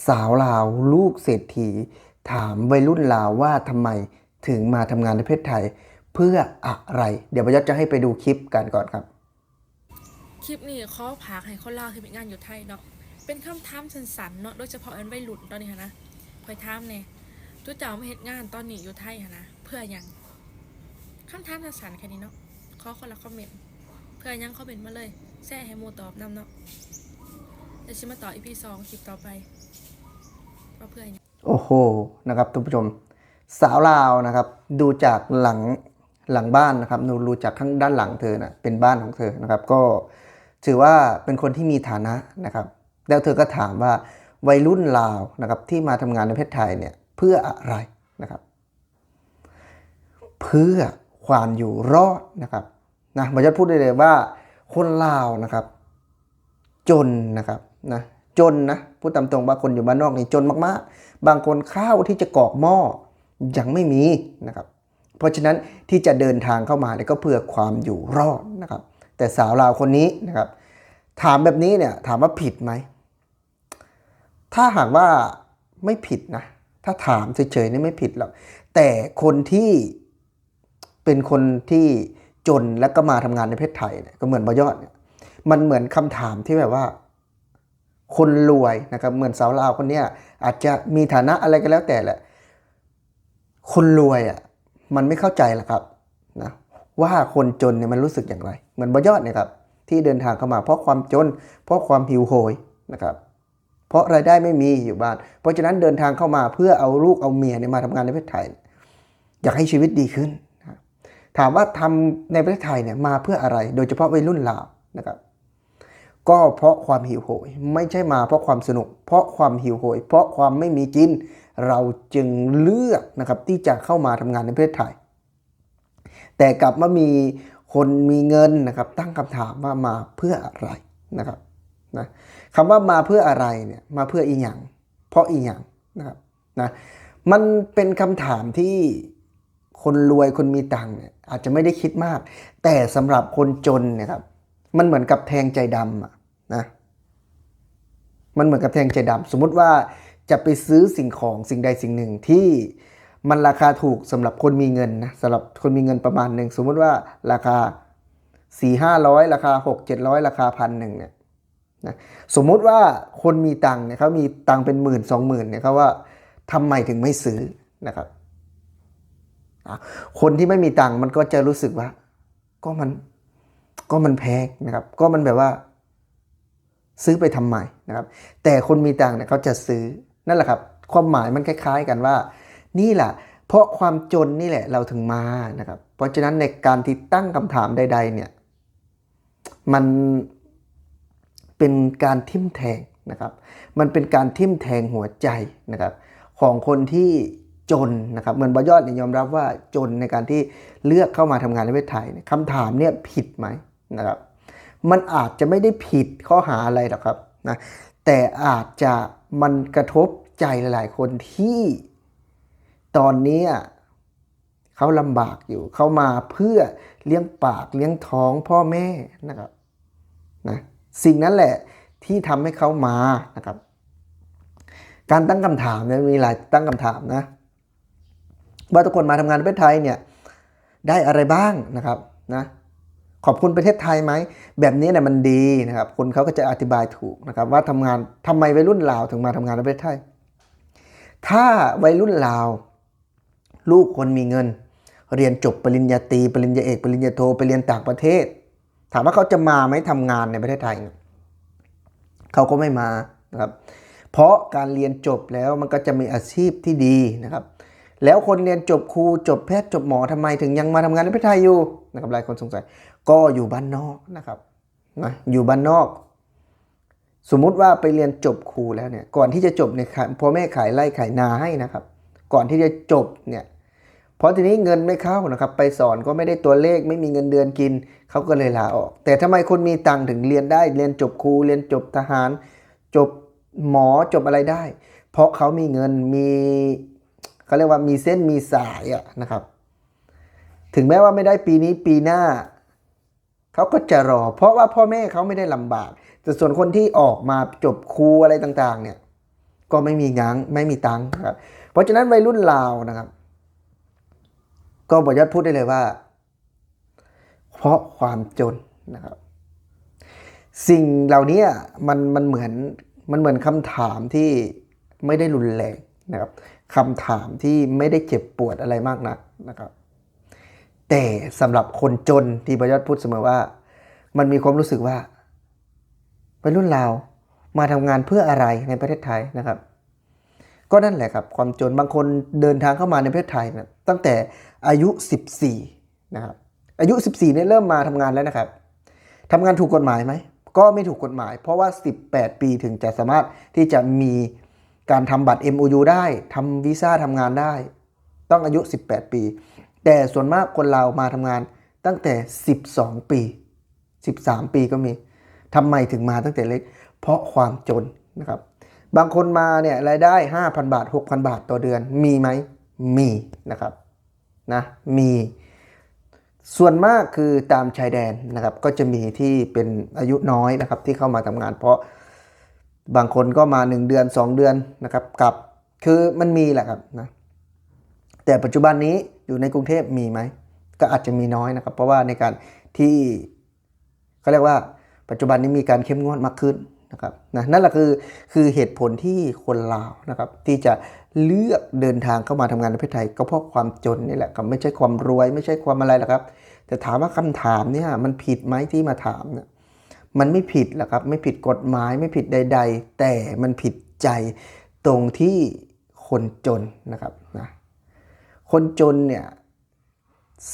ສາວລາວລູກເສດຖີ ຖາມໄວລຸ້ນລາວວ່າທຳໄມເຖິງມາທຳງານໃນປະເທດໄທ ເພື່ອອະໄລ? ດຽວບ່າວຍອດຈະໃຫ້ໄປດູຄລິບກັນກ່ອນຄັບ. ຄລິບນີ້ຂໍຝາກໃຫ້ຄົນລາວທີ່ເຮັດງານຢູ່ໄທເນາະ ເປັນຄຳຖາມສັ້ນໆເນາະ ໂດຍສະເພາະແມ່ນໄວລຸ້ນຕອນນີ້ຫັ້ນນະ. ຂ້ອຍຖາມແດ່ ຈຸເຈົ້າມາເຮັດງານຕອນນີ້ຢູ່ໄທຫັ້ນນະ ເພື່ອຫຍັງ? ຄຳຖາມສັ້ນໆແຄ່ນີ້ເນາະ. ຂໍຄົນລະຄອມເມັນ ເພື່ອຫຍັງ ຄອມເມັນມາເລີຍ ແຊໃຫ້ໝູ່ຕອບນຳເນາະ. ແລ້ວຊິມາຕໍ່ ອີພີສອງ ຄລິບຕໍ່ໄປ ວ່າເພື່ອຫຍັງ. ໂອ້ໂຫ ນະຄັບທ່ານຜູ້ຊົມ ສາວລາວນະຄັບ ດູຈາກຫຼັງ ຫຼັງບ້ານນະຄັບ ດູ ດູຈາກຂ້າງດ້ານຫຼັງເທີນະ ເປັນບ້ານຂອງເທີນະຄັບ ກໍຖືວ່າເປັນຄົນທີ່ມີຖານະນະຄັບ. ແລ້ວເທີກໍຖາມວ່າໄວລຸ້ນລາວນະຄັບ ທີ່ມາທຳງານໃນປະເທດໄທເນ່ຍ ເພື່ອອະໄລນະຄັບ? ເພື່ອຄວາມຢູ່ລອດນະຄັບ ນະ ບ່າວຍອດພູດໄດ້ເລີຍວ່າຄົນລາວນະຄັບ ຈົນນະຄັບ ນະ ຈົນນະ ພູດຕາມຕົງວ່າຄົນຢູ່ບ້ານນອກນີ້ຈົນມາກໆ ບາງຄົນຂ້າວທີ່ຈະກອກໝໍ້ຍັງໄມ່ມີນະຄັບ. ເພາະສະນັ້ນທີ່ຈະເດີນທາງເຂົ້າມານີ້ກໍເພື່ອຄວາມຢູ່ລອດນະຄັບ. ແຕ່ສາວລາວຄົນນີ້ນະຄັບ ຖາມແບບນີ້ເນ່ຍ ຖາມວ່າຜິດໄໝ? ຖ້າຫາກວ່າ ໄມ່ຜິດນະ ຖ້າຖາມເສີຍໆນີ້ໄມ່ຜິດຫຼອກ ແຕ່ຄົນທີ່ ເປັນຄົນທີ່ຈົນແລ້ວກໍມາທຳງານໃນປະເທດໄທເນ່ຍ ກໍເໝືອນບ່າວຍອດເນ່ຍ ມັນເໝືອນຄຳຖາມທີ່ແບບວ່າ ຄົນລວຍນະຄັບ ເໝືອນສາວລາວຄົນເນີ້ຍ ອາດຈະມີຖານະອະໄລກໍແລ້ວແຕ່ແຫຼະ ຄົນລວຍອະ ມັນໄມ່ເຂົ້າໃຈລະຄັບນະ ວ່າຄົນຈົນເນ່ຍມັນຮູ້ສຶກຢ່າງໄລ. ເໝືອນບ່າວຍອດເນ່ຍຄັບ ທີ່ເດີນທາງເຂົ້າມາເພາະຄວາມຈົນ ເພາະຄວາມຫິວໂຫຍນະຄັບ ເພາະລາຍໄດ້ໄມ່ມີຢູ່ບ້ານ ເພາະສະນັ້ນເດີນທາງເຂົ້າມາເພື່ອເອົາລູກເອົາເມຍເນ່ຍມາທຳງານໃນປະເທດໄທ ຢາກໃຫ້ຊີວິດດີຂຶ້ນນະ. ຖາມວ່າທຳໃນປະເທດໄທເນ່ຍມາເພື່ອອະໄລ? ໂດຍສະເພາະໄວລຸ້ນລາວນະຄັບ ກໍເພາະຄວາມຫິວໂຫຍ ໄມ່ໃຊ່ມາເພາະຄວາມສະໜຸກ ເພາະຄວາມຫິວໂຫຍ ເພາະຄວາມໄມ່ມີກິນ ເຮົາຈຶ່ງເລືອກນະຄັບ ທີ່ຈະເຂົ້າມາທຳງານໃນປະເທດໄທ. ແຕ່ກັບມາມີຄົນມີເງິນນະຄັບ ຕັ້ງຄຳຖາມວ່າມາເພື່ອອະໄລນະຄັບ ນະ ຄຳວ່າມາເພື່ອອະໄລເນ່ຍ ມາເພື່ອອີ່ຫຍັງ? ເພາະອີ່ຫຍັງ? ນະຄັບ ນະ ມັນເປັນຄຳຖາມທີ່ຄົນລວຍ ຄົນມີຕັງເນ່ຍ ອາດຈະໄມ່ໄດ້ຄິດມາກ ແຕ່ສຳລັບຄົນຈົນເນ່ຍຄັບ ມັນເໝືອນກັບແທງໃຈດຳອະ ນະ ມັນເໝືອນກັບແທງໃຈດຳ. ສົມມຸດວ່າຈະໄປຊື້ສິ່ງຂອງສິ່ງໃດສິ່ງໜຶ່ງທີ່ມັນລາຄາຖືກສຳລັບຄົນມີເງິນນະ ສຳລັບຄົນມີເງິນປະມານໜຶ່ງ ສົມມຸດວ່າລາຄາສີ່ຫ້າຮ້ອຍ ລາຄາຫົກເຈັດຮ້ອຍ ລາຄາພັນໜຶ່ງເນ່ຍນະ ສົມມຸດວ່າຄົນມີຕັງເນ່ຍ ເຂົາມີຕັງເປັນໝື່ນສອງໝື່ນເນ່ຍ ເຂົາວ່າທຳໄມເຖິງໄມ່ຊື້ນະຄັບ? ອາ ຄົນທີ່ໄມ່ມີຕັງມັນກໍຈະຮູ້ສຶກວ່າ ກໍມັນ ກໍມັນແພງນະຄັບ ກໍມັນແບບວ່າ ຊື້ໄປທຳໄມນະຄັບ ແຕ່ຄົນມີຕັງເນ່ຍເຂົາຈະຊື້ ນັ້ນແຫຼະຄັບ ຄວາມໝາຍມັນຄ້າຍໆກັນວ່າ ນີ້ລະ ເພາະຄວາມຈົນນີ້ແຫຼະເຮົາເຖິງມານະຄັບ. ເພາະສະນັ້ນໃນການທີ່ຕັ້ງຄຳຖາມໃດໆເນ່ຍ ມັນເປັນການຖິ້ມແທງນະຄັບ ມັນເປັນການຖິ້ມແທງຫົວໃຈນະຄັບ ຂອງຄົນທີ່ຈົນນະຄັບ. ເໝືອນບ່າວຍອດນີ້ຍອມຮັບວ່າຈົນໃນການທີ່ເລືອກເຂົ້າມາທຳງານໃນປະເທດໄທ. ຄຳຖາມເນ່ຍຜິດໄໝ? ນະຄັບ ມັນອາດຈະໄມ່ໄດ້ຜິດຂໍ້ຫາອະໄລດອກຄັບນະ ແຕ່ອາດຈະ ມັນກະທົບໃຈຫຼາຍໆຄົນທີ່ຕອນເນີ້ຍເຂົາລຳບາກຢູ່ ເຂົາມາເພື່ອລ້ຽງປາກລ້ຽງທ້ອງພໍ່ແມ່ນະຄັບ ນະ ສິ່ງນັ້ນແຫຼະທີ່ທຳໃຫ້ເຂົາມານະຄັບ. ການຕັ້ງຄຳຖາມເນ່ຍ ມີຫຼາຍຕັ້ງຄຳຖາມນະ ວ່າທຸກຄົນມາທຳງານໃນປະເທດໄທເນ່ຍ ໄດ້ອະໄລບ້າງນະຄັບ ນະ ຂອບຄຸນປະເທດໄທໄໝ? ແບບນີ້ນະມັນດີນະຄັບ ຄົນເຂົາກໍຈະອະທິບາຍຖືກນະຄັບ ວ່າທຳງານ ທຳໄມໄວລຸ້ນລາວເຖິງມາທຳງານໃນປະເທດໄທ. ຖ້າໄວລຸ້ນລາວ ລູກຄົນມີເງິນ ຮຽນຈົບປະລິນຍາຕີ ປະລິນຍາເອກ ປະລິນຍາໂທ ໄປຮຽນຕ່າງປະເທດ ຖາມວ່າເຂົາຈະມາໄໝທຳງານໃນປະເທດໄທ? ເຂົາກໍໄມ່ມານະຄັບ ເພາະການຮຽນຈົບແລ້ວມັນກໍຈະມີອາຊີບທີ່ດີນະຄັບ. ແລ້ວຄົນຮຽນຈົບຄູ ຈົບແພດ ຈົບໝໍ ທຳໄມເຖິງຍັງມາທຳງານໃນປະເທດໄທຢູ່ນະຄັບ? ຫຼາຍຄົນສົງໄສ ກໍຢູ່ບ້ານນອກນະຄັບ ນະ ຢູ່ບ້ານນອກ. ສົມມຸດວ່າໄປຮຽນຈົບຄູແລ້ວເນ່ຍ ກ່ອນທີ່ຈະຈົບເນ່ຍ ພໍ່ແມ່ຂາຍໄຮ່ຂາຍນາໃຫ້ນະຄັບ ກ່ອນທີ່ຈະຈົບເນ່ຍ ເພາະທີນີ້ເງິນໄມ່ເຂົ້ານະຄັບ ໄປສອນກໍໄມ່ໄດ້ຕົວເລກ ໄມ່ມີເງິນເດືອນກິນ ເຂົາກໍເລີຍລາອອກ. ແຕ່ທຳໄມຄົນມີຕັງເຖິງຮຽນໄດ້ ຮຽນຈົບຄູ ຮຽນຈົບທະຫານ ຈົບໝໍ ຈົບອະໄລໄດ້? ເພາະເຂົາມີເງິນ ມີ ເຂົາຮຽກວ່າມີເສັ້ນມີສາຍອະນະຄັບ ເຖິງແມ້ວ່າໄມ່ໄດ້ປີນີ້ ປີໜ້າ ເຂົາກໍຈະລໍ ເພາະວ່າພໍ່ແມ່ເຂົາໄມ່ໄດ້ລຳບາກ. ແຕ່ສ່ວນຄົນທີ່ອອກມາຈົບຄູອະໄລຕ່າງໆເນ່ຍ ກໍໄມ່ມີຫຍັງ ໄມ່ມີຕັງນະຄັບ. ເພາະສະນັ້ນວັຍລຸ້ນລາວນະຄັບ ກໍບໍ່ຢາກພູດໄດ້ເລີຍວ່າ ເພາະຄວາມຈົນນະຄັບ. ສິ່ງເຫຼົ່າເນີ້ຍ ມັນ ມັນເໝືອນ ມັນເໝືອນຄຳຖາມທີ່ໄມ່ໄດ້ຮຸນແຮງນະຄັບ ຄຳຖາມທີ່ໄມ່ໄດ້ເຈັບປວດອະໄລມາກນັກນະຄັບ. ແຕ່ສຳລັບຄົນຈົນ ທີ່ບ່າວຍອດພູດສະເໝີວ່າ ມັນມີຄວາມຮູ້ສຶກວ່າ ວັຍລຸ້ນລາວມາທຳງານເພື່ອອະໄລໃນປະເທດໄທນະຄັບ? ກໍນັ້ນແຫຼະຄັບ ຄວາມຈົນ. ບາງຄົນເດີນທາງເຂົ້າມາໃນປະເທດໄທນະ ຕັ້ງແຕ່ອາຍຸສິບສີ່ນະຄັບ ອາຍຸສິບສີ່ນີ້ເລີ່ມມາທຳງານແລ້ວນະຄັບ. ທຳງານຖືກກົດໝາຍໄໝ? ກໍໄມ່ຖືກກົດໝາຍ ເພາະວ່າສິບແປດປີ ເຖິງຈະສາມາດທີ່ຈະມີການທຳບັດ ເອັມໂອຢູ ໄດ້ ທຳວີຊາທຳງານໄດ້ ຕ້ອງອາຍຸສິບແປດປີ. ແຕ່ສ່ວນມາກຄົນລາວມາທຳງານຕັ້ງແຕ່ສິບສອງປີ ສິບສາມປີກໍມີ. ທຳໄມເຖິງມາຕັ້ງແຕ່ເລັກ? ເພາະຄວາມຈົນນະຄັບ. ບາງຄົນມາເນ່ຍ ລາຍໄດ້ຫ້າພັນບາດ ຫົກພັນບາດຕໍ່ເດືອນ ມີໄໝ? ມີນະຄັບ ນະ ມີ. ສ່ວນມາກຄືຕາມຊາຍແດນນະຄັບ ກໍຈະມີທີ່ເປັນອາຍຸນ້ອຍນະຄັບ ທີ່ເຂົ້າມາທຳງານ ເພາະບາງຄົນກໍມາໜຶ່ງເດືອນ ສອງເດືອນນະຄັບ ກັບ ຄືມັນມີແຫຼະຄັບນະ. ແຕ່ປັດຈຸບັນນີ້ຢູ່ໃນກຸງເທບມີໄໝ? ກໍອາດຈະມີນ້ອຍນະຄັບ ເພາະວ່າໃນການທີ່ ເຂົາຮຽກວ່າ ປັດຈຸບັນນີ້ມີການເຂັ້ມງວດມາກຂຶ້ນນະຄັບ ນະ ນັ້ນລະຄື ຄືເຫດຜົນທີ່ຄົນລາວນະຄັບ ທີ່ຈະເລືອກເດີນທາງເຂົ້າມາທຳງານໃນປະເທດໄທ ກໍເພາະຄວາມຈົນນີ້ແຫຼະຄັບ. ໄມ່ໃຊ່ຄວາມລວຍ ໄມ່ໃຊ່ຄວາມອະໄລຫຼອກຄັບ. ແຕ່ຖາມວ່າຄຳຖາມເນີ້ຍ ມັນຜິດໄໝທີ່ມາຖາມເນຍ? ມັນໄມ່ຜິດຫຼອກຄັບ ໄມ່ຜິດກົດໝາຍ ໄມ່ຜິດໃດໆ ແຕ່ມັນຜິດໃຈຕົງທີ່ຄົນຈົນນະຄັບ ນະ ຄົນຈົນເນ່ຍ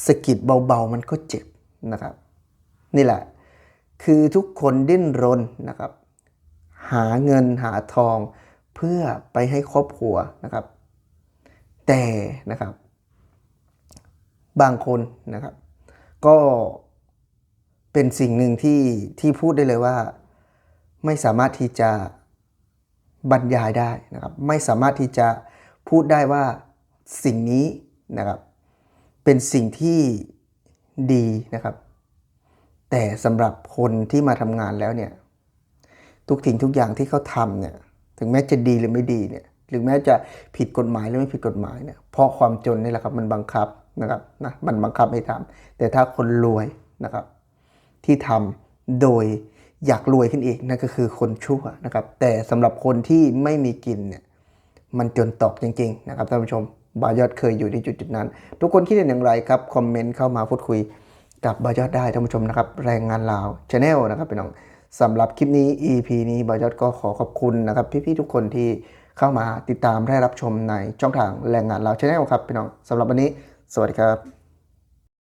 ສະກິດເບົາໆ ມັນກໍເຈັບນະຄັບ. ນີ້ແຫຼະ ຄືທຸກຄົນດີ້ນລົນນະຄັບ ຫາເງິນຫາທອງເພື່ອໄປໃຫ້ຄອບຄົວນະຄັບ. ແຕ່ນະຄັບ ບາງຄົນນະຄັບ ກໍເປັນສິ່ງໜຶ່ງທີ່ ທີ່ພູດໄດ້ເລີຍວ່າ ໄມ່ສາມາດທີ່ຈະ ບັນຍາຍໄດ້ນະຄັບ ໄມ່ສາມາດທີ່ຈະພູດໄດ້ວ່າສິ່ງນີ້ນະຄັບ ເປັນສິ່ງທີ່ດີນະຄັບ. ແຕ່ສຳລັບຄົນທີ່ມາທຳງານແລ້ວເນ່ຍ ທຸກສິ່ງທຸກຢ່າງທີ່ເຂົາທຳເນ່ຍ ເຖິງແມ້ຈະດີຫຼືໄມ່ດີເນ່ຍ ເຖິງແມ້ຈະຜິດກົດໝາຍຫຼືໄມ່ຜິດກົດໝາຍເນ່ຍ ເພາະຄວາມຈົນນີ້ແຫຼະຄັບ ມັນບັງຄັບນະຄັບ ນະ ມັນບັງຄັບໃຫ້ທຳ. ແຕ່ຖ້າຄົນລວຍນະຄັບ ທີ່ທຳໂດຍຢາກລວຍຂຶ້ນອີກ ນັ້ນກໍຄືຄົນຊົ່ວນະຄັບ. ແຕ່ສຳລັບຄົນທີ່ໄມ່ມີກິນເນ່ຍ ມັນຈົນຕອກຈິງໆ ນະຄັບທ່ານຜູ້ຊົມ. ບ່າວຍອດເຄີຍຢູ່ໃນຈຸດໆນັ້ນ. ທຸກຄົນຄິດເຫັນຢ່າງໄລຄັບ ຄອມເມັນເຂົ້າມາພູດຄຸຍກັບບ່າວຍອດໄດ້ທ່ານຜູ້ຊົມນະຄັບ. ແຮງງານລາວ Channel ນະຄັບພີ່ນ້ອງ. ສຳລັບຄລິບນີ້ ອີພີ ນີ້ ບ່າວຍອດກໍຂໍຂອບຄຸນນະຄັບ ພີ່ໆທຸກຄົນທີ່ເຂົ້າມາຕິດຕາມ ແລະ ຮັບຊົມໃນຊ່ອງທາງແຮງງານລາວ Channel ຄັບພີ່ນ້ອງ. ສຳລັບວັນນີ້ ສະຫວັດດີຄັບ.